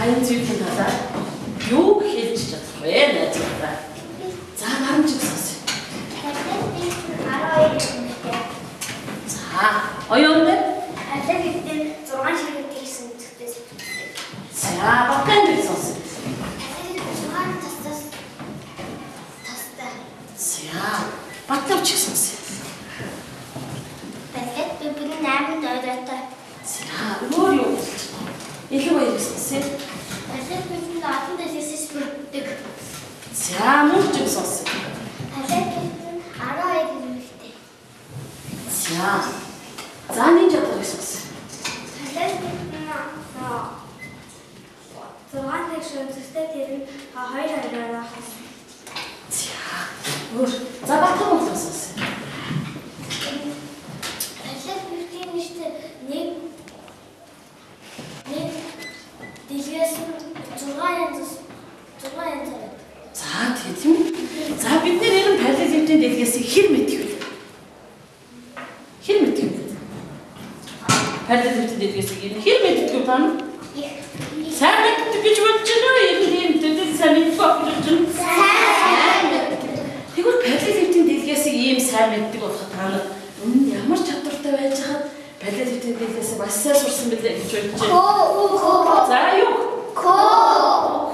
Энэ зүйлийн талаар юу хэлж чадах вэ найзуудаа? За нарамжиг сонсъё. 12 нэмэгтэй. За, оюун дээр Параллель дээр 6 ширхэг тэгсэн өнцөгтэй. За, Батган дээр сонсъё. Параллель 6 тасаас тастай. За, Батлавч сонсъё. Параллель бибер 8 дойроотой. За, өөр юу хэлж чадах вэ? Илүү баяр сонсъё. Параллель бибер олон дэлгэсээс бүрддэг. За, мөржиг сонсъё. Параллель бибер 12 нэмэгтэй. За. За, нин чадварыг сонсъё. Параллель бибер 6 тэгш өнцөгтэй, тэр нь 2 2-оор хасна. За, өөр. За, Батган мөн сонсъё. Параллель биберийн нийтээ нэг нэг дэлгээс нь 6 янз 6 янз байдаг. За, тийм үү? За, бид нэр энэ параллель дэлгээсийг хэр мэдэх вэ? Хэр мэдэх вэ? Параллель дэлгээсийг энэ хэр мэддэг вэ та нар? Сайн мэддэг гэж бодож байна уу? Ер нь тийм төдий сайн мэддэг байх гэж бодож байна. Сайн мэддэг. Тэгвэл параллель дэлгээсийг ийм сайн мэддэг болоход та нар өмнө нь ямар чадвартай байж хаад параллель дэлгээсийг маш сайн сурсан бэлээ гэж бодож байна. Ко. За, юу? Ко.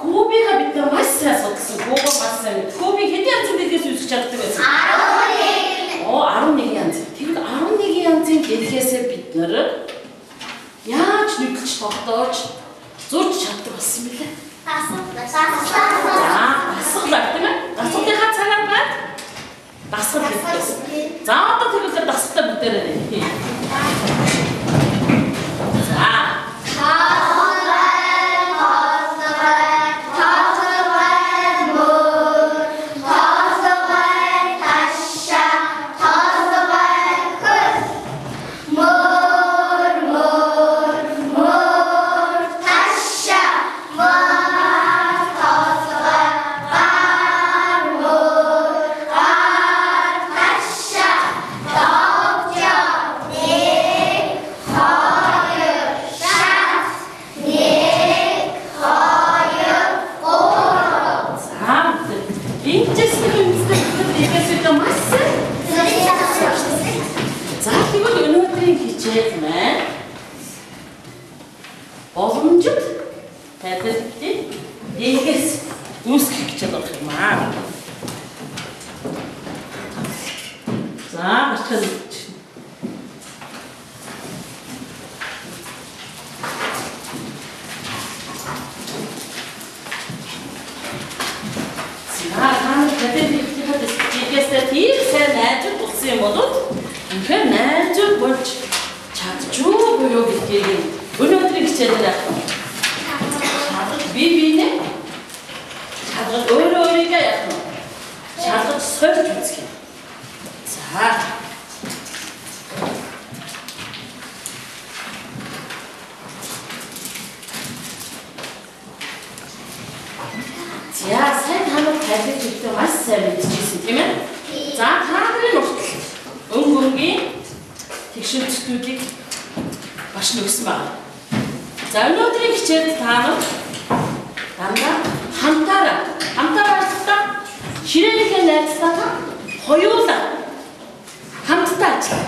Кубига бид нар маш сайн судалсан. Кубыг маш сайн мэд. Кубыг хэдэн янзын дэлгээс үүсгэж чаддаг байсан? 11. Оо, 11 янз. Тэгвэл 11 янзын дэлгээсээ бид нар яаж нүгэлж тогтоож зурж чаддаг болсон бэлээ? Дасгал. За, дасгалаар тийм ээ? Дасгалынхаа цагаар байна. Дасгал гэдэг. За, одоо тэгвэл дасгалтай бүгдээрээ нэ. За. За, тэгвэл өнөөдрийн хичээл маань боломжит параллель дэлгэс үүсгэх хичээл болох юм аа. За, гарчхал. За, та нар параллель дэлгээсээ тийм сайн найзууд болсон юм болов үнэхээр найзууд болж чадчихгүй юу гэдгийг өнөөдрийн хичээлээр яах вэ? Шалгаж бие биенээ шалгаж өөрөө өөрийгөө яах вэ? Шалгаж сольж үзэх юм. За. За, сайн та нар параллель гэдгээ маш сайн мэдчихсэн тийм ээ? За, та нарын уртал өнгө өнгийн тэгшилтүүдийг маш нөгсөн байна. За, өнөөдрийн хичээлд та нар дандаа хамтаараа ажиллахдаа ширээнийхээ найзтайгаа хоёулаа хамтдаа ажиллах.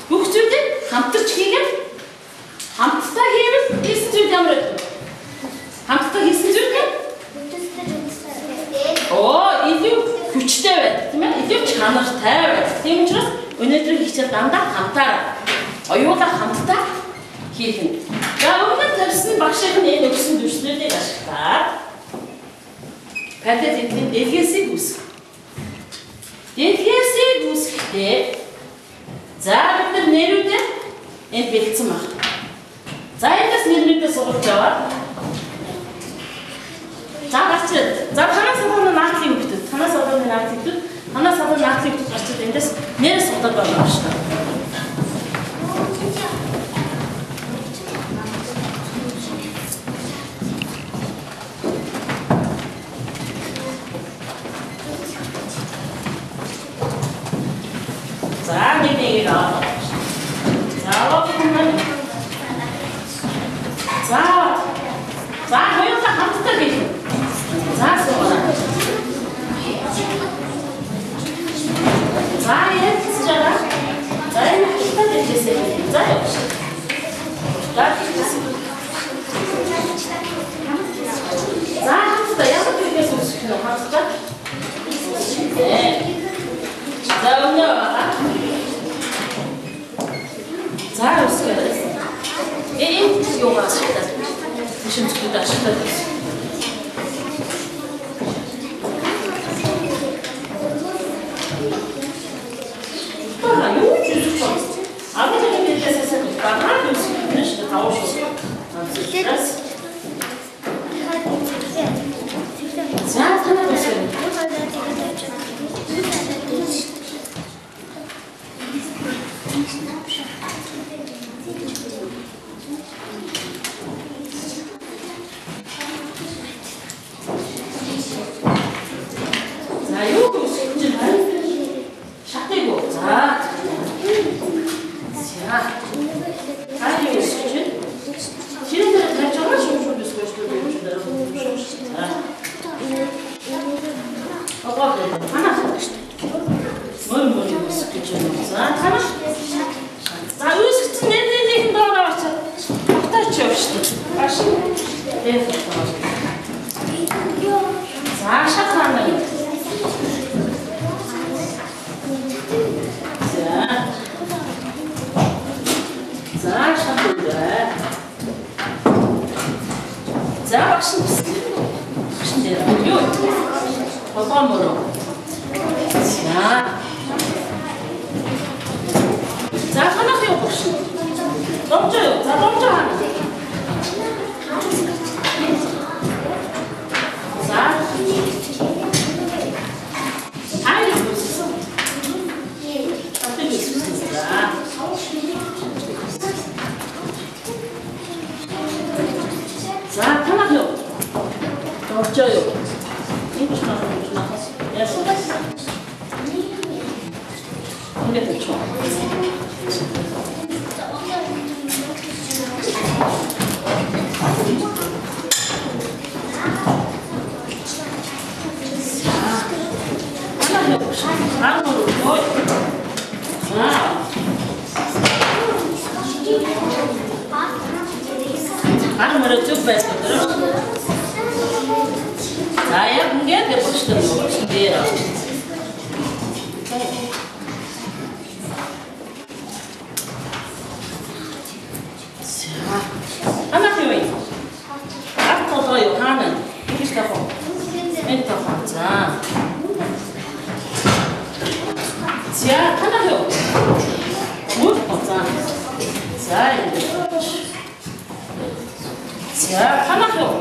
Бүх зүйлийг хамтарч хийгээд хамтдаа хийвэл хийсэн зүйл ямар вэ? Хамтдаа хийсэн зүйл нь оо, илүү хүчтэй байдаг тийм ээ? Илүү чанартай байдаг. Тийм учраас өнөөдрийн хичээл дандаа хамтаараа оюулаа хамтдаа хийх нь. За, өмнө нь тавьсан багшийн энэ өгсөн дүрслэлийг ашиглаад параллель дэлгээсийг үүсгэх. Дэлгээсийг үүсгэхдээ за, бид нар нэрүүдээ энд бэлдсэн байна. За, эндээс нэрнүүдээ сургаж аваад за, гарч ирээд. За, танаас салгууны наадлын хүүхдүүд, танаас салгууны наадлын хүүхдүүд, танаас салгууны наадлын хүүхдүүд гарч ирээд эндээс нэрээ судлаад байна шүү дээ. За, нэг нэгийг аваад. За, За хоёулаа хамтдаа хийх. За суугаа. За ярилцж байгаа. За энэ хатаа дэлгэсэй. За явж. За хэлсэн. За хамтдаа ямар зүйлээс үүсэх нь хамтдаа. За өнөө за үүсгээрэй. Энэ юугаар ашиглаад шин зүйлүүд ашиглаад байна. Бага юу ч үүсэх вэ? 11 дэлгээсээс бага үүсэх нь шүү дээ 5 шүү. За танаа үүсгэх. За юу үүсгэх чинь шатайг уу? За. За. Та юу үүсгэх чинь? Тэр дээр тавьж байгаа шүү шүү үүсгэх шүү дээ юм шиг. За. Огоо танаа шүү. Мөр мөр үүсгэх гэж байна. За танаа. За үүсгэсэн нэг нэг нэгэн доор авчаад тогтооч явж шүү. Баш. Тэр тогтооч. За шат ханаа. За. За шат үгүй. За багш нь багш нь дээр юу? Толгой мөрөө. За. За танах юу багш? Домжоо юу? За домжоо хаана? За. Ай юу үүссэн? Татыг үүссэн. За. За танах юу? Домжоо юу? Энэ ч нах юм нахас. Яасан? Ингээд тавьчих. Гар мөрөө зүг байсан дөрөв. За яг ингээд багштай багш дээр. За. Танах юу вэ? Гар толгой юу хаана? Ингэж тавих уу? Энэ тавих. За. За танах юу? Мөр за. За ингэ. За танах юу?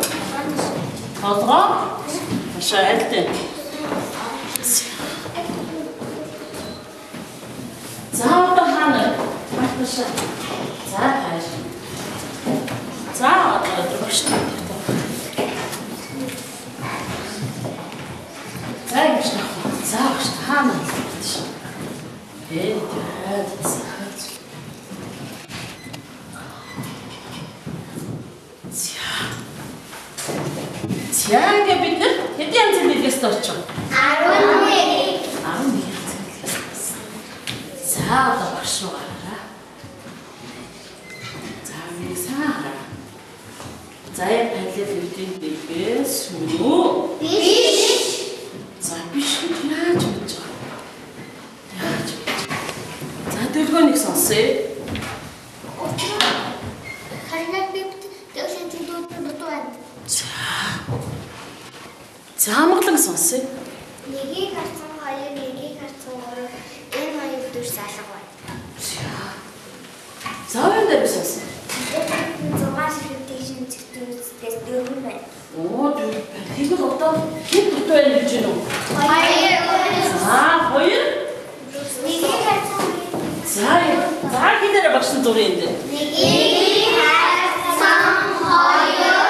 Толгой машаа альтай. За одоо хаана? Машаа. За тааш. За одоо багштай. За ингэж тавих. За багш хаана? За. За ингээ бид нар хэдэн янзын дэлгэцтэй очих вэ? 11. 11 янзын дэлгэц. За одоо багш руу гараарай. За миний сайн хараа. За яг параллел дэлгэц үнэ үү? Биш. За биш гэж яаж мэдэж байгаа? Яаж мэдэж байгаа? За дөлгөөнийг сонсъё. Харин бид тэгсэн чинь дутуу байна. За. За амгалан сонсъё. Нэгийг харсан хоёр, нэгийг харсан гурав, энэ хоёр дүр салга байна. За. За энэ дээр сонсъё. 6 ширхэг шинжлэхдээ дөрвөн байна. Оо дөрвөн. Тэгвэл одоо хэд дутуу байна гэж байна уу? Хоёр. За хоёр. Нэгийг харсан. За за хинээр багш нь зуръя энэ дээр. Нэгийг харсан хоёр,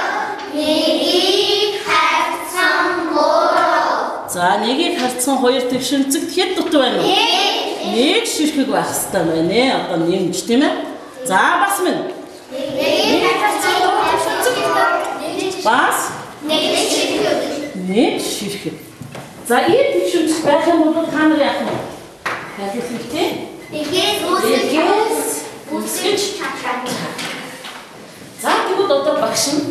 нэгийг харсан гурав. За нэгийг харсан хоёр твшинцэгт хэд дутуу байна вэ? Нэг ширхэг байх хэрэгтэй байна. Одоо нэмж тийм ээ. За бас минь. Нэгийг харсан хоёр, Бас нэг ширхэг. За ийм тэгш өнцөг байх юм бол та нар яах вэ? Параллель дэлгээс үүсгэж чадна. За тэгвэл одоо багш нь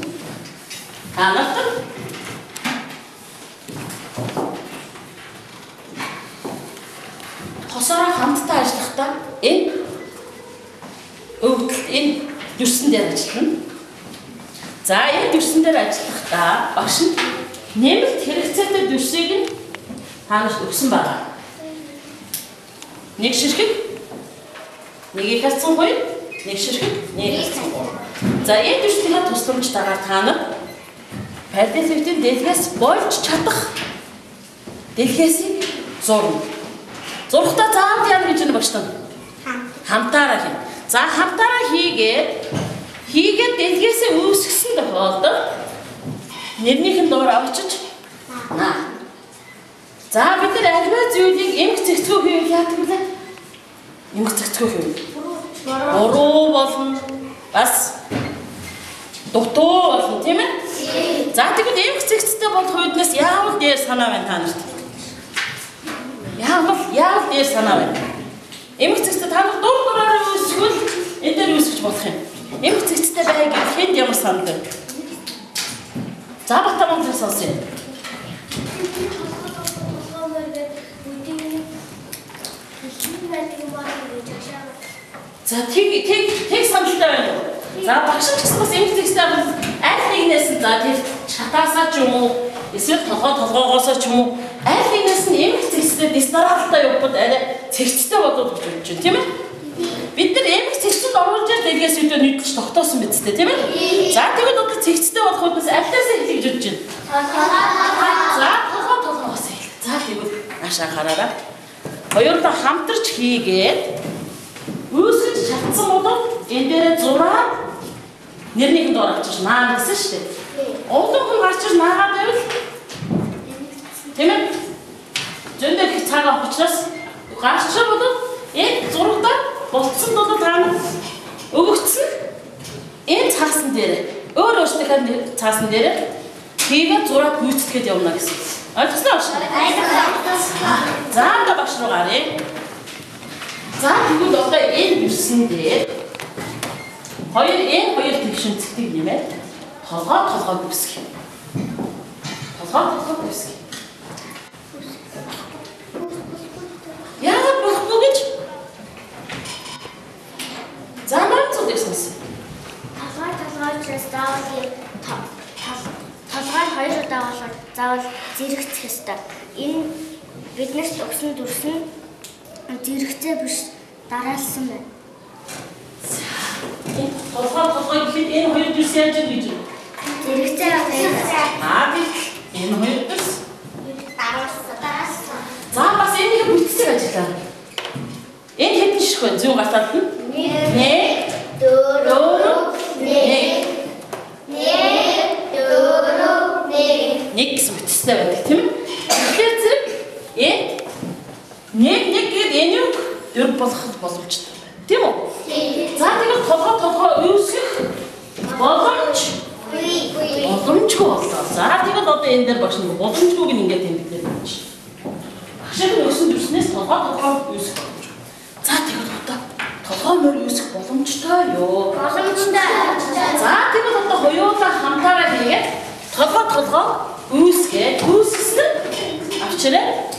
та нарт тосороо хамтдаа ажиллахдаа энэ өвдөлт энэ дүрсэн дээр ажиллана. За энэ дүрсэн дээр ажиллахдаа багш нь нэмэлт хэрэгцээтэй дүрсийг нь та нарт өгсөн байна. Нэг ширхэг, нэг харьцан хоёр, нэг ширхэг, нэг харьцан гурав. За энэ дүрслэгээ тусламжтайгаар та нар параллель дэлгээс болж чадах дэлгээсийг зурна. Зурхтаа заавал яана гэж энэ багш тань. Хамтаараа хийнэ. За хамтаараа хийгээд дэлгээсээ үүсгэсэн тохиолдолд нэрнийх нь доор авчиж наа. За бид нар аливаа зүйлийг эмх зэгцгөө хийвэл яадаг вэ? Эмх зэгцгөө хийвэл буруу болно. Бас дутуу болно, тийм ээ? За тэгвэл эмх зэгцтэй болох үүднээс яавал дээр санаа байна та нарт? Яавал дээр санаа байна? Эмх зэгцтэй та нар дур дураараа үүсгвэл энэ дээр үүсгэж болох юм. Эмх зэгцтэй бай гэж хэнд ямар санал вэ? За Батаман сонсъё. За тэг саналтай байна уу? За багш ч гэсэн бас эмх зэгцтэй бол аль нэгнээс нь за тэр шатаасаа ч юм уу эсвэл толгоогоосоо ч юм уу аль нэгнээс нь эмх зэгцтэй дисдаралтай явбал арай цэгцтэй болоод гэж бодож байна, тийм ээ? Бид нар эмх цэгцэнд оруулж дэлгээс өдөө нийтлж тогтоосон биз дээ, тийм ээ? За тэгвэл одоо цэгцтэй болох үүднээс альтаас эхлэе гэж бодож байна. За толгоогоос эхлэе. За тэгвэл нааш анхаараарай. Хоёулаа хамтарч хийгээд үүсгэж чадсан бол энэ дээрээ зураад нэрнийх нь доор авчирч наа гэсэн шүү дээ. Олон хүн гарч ир наагаад байвал тийм ээ? Зөндөө их цагаан авах учраас гарч ир бол энэ зурагдаа болцсон бол та нар өгөгдсөн энэ цаасан дээр өөр өөрсдийнхээ цаасан дээр хийгээд зураад гүйцэтгээд явна гэсэн. Ойлгосноо багш? Ойлголоо. За одоо багш руу гаръя. За тэгвэл одоо энэ дүрсэн дээр энэ хоёр тэгш өнцгтийг нэмээд толгой үүсгэх. Толгой үүсгэх. Яагаад болохгүй гэж? За маань зүг сонсъё. Толгой учраас заавал толгой хоёр удаа болохоор заавал зэрэгцэх ёстой. Энэ биднэрт өгсөн дүрс нь зэрэгцээ биш дараалсан байна. Энэ толгой гэхэд энэ хоёр дүрс яаж гэж вэ? Зэрэгцээ байна. Энэ хоёр дүрс дараалсан. За бас энийг бүтцэг ажиллаа. Энэ хэдэн ширхэг вэ? Зүүн гар талд нь 1 4 1 1 4 1 1 гэсэн бүтцтэй байдаг, тийм ээ? Тэгэхээр зэрэг энэ 1 1 гээд энийг 4 болгох боломжтой байна. Тийм үү? За тэгвэл толгой үүсгэх боломжгүй боллоо. За тэгвэл одоо энэ дээр багш нэг боломжгүйг нь ингээд тэмдэглээд байна. Багшийн өгсөн дүрснээс толгой үүсгэх боломжгүй. За тэгвэл одоо толгой морь үүсгэх боломжтой юу? Боломжтой. За тэгвэл одоо хоёулаа хамтаараа хийгээд толгой үүсгээд үүсгэсэн нь авчираа.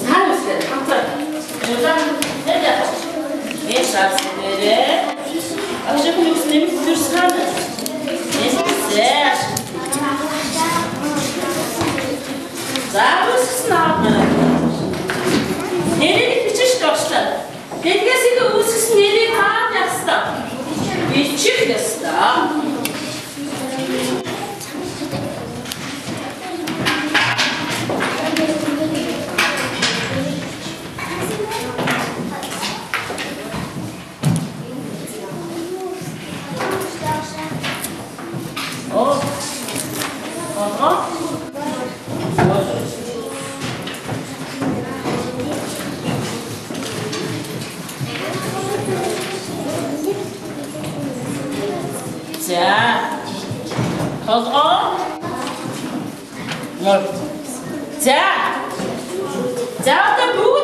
За үүсгээд хамтараа. За үүсгэсэн аваад гараа. Нэрийг бичих шүү дээ. Дэлгээс их үүсгэсэн нэрийг хаад явах ёстой. Бичих ёстой. За. Толгой. Мөр. За. За одоо бүгд